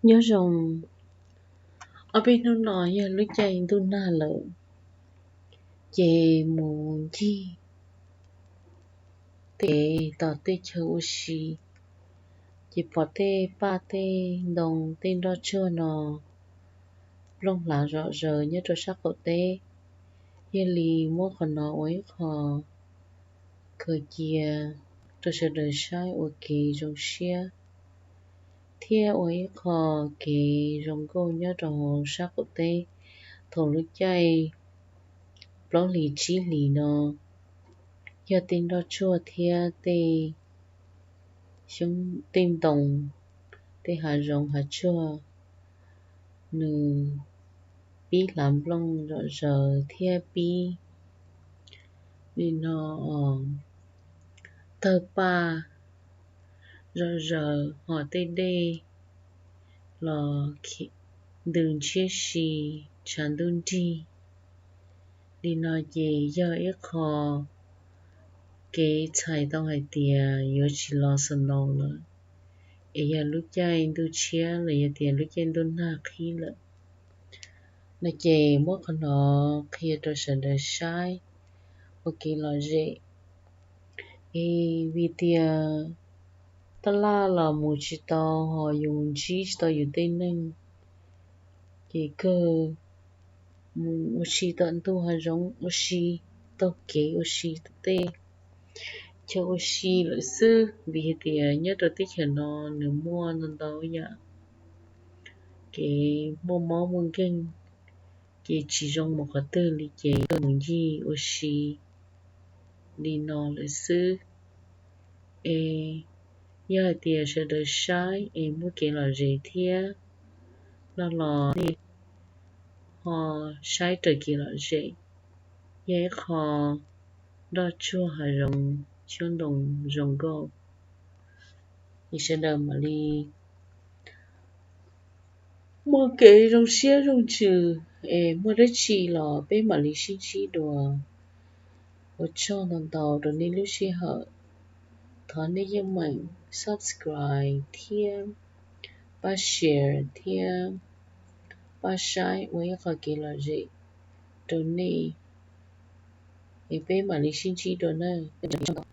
Nyob zoo, ob peb hnub no yog lub caij ntuj nag lawm, ces mus ncig tej tom tej chaw ua si, ces pom tej paj tej ntoo tej nroj tsuag no nplooj hlav zom zaws nyob rau sab qaum teb. Yog li muab qhov no ua ib qho khaws cia rau sawv daws saib ua kev zoo siab, thiab ua ib qho kev zoo nkauj nyob rau hauv sab qaum teb thaum lub caij plaub hlis tsib hlis no, yog tej nroj tsuag thiab tej xyoob tej ntoo, tej hav zoov hav tsuag, nws pib hlav nplooj zom zaws thiab pib li no, tawg paj zom zaws, hos tej dej los ntws ntshiab si, tshav ntuj nrig. Li no ces yog ib qho kev txhais tau hais tias yuav tsis los snow lawm, es yog lub caij ntuj tshiab los yog tias lub caij ntuj nag qhib lawm no. Ces muab qhov no qhia rau sawv daws saib ua kev lom zem. Es vim tias taj laj los mus tsis tau, hos yus ntsib tsis tau yus tej neeg, ces kawg mus ua si tom ntug hav zoov, ua si taug kev, ua si tom tej chaw ua si lawm xwb. Vim hais tias nyob rau teb chaws no nws muaj ntau ntau yam kev muaj mob muaj nkeeg, ces tsis zoo mus qhov twg li ces kawg mus ncig ua si li no lawm xwb. Es yog hais tias sawv daws saib es muaj kev lom zem thiab no los nej ho saib raws kev lom zem, yog ib qho nroj tsuag hav zoov xyoob ntoo zoo nkauj, es sawv daws mam li muaj kev zoo siab zoo ntsws, es muaj dab tsi los peb mam li sib ntsib dua. Ua tsaug ntau ntau rau nej lub sij hawm. Thov nej yeej meem subscribe thiab pab share thiab pab saib ua ib qho kev lom zem rau nej, es peb mam li sib ntsib dua nawb.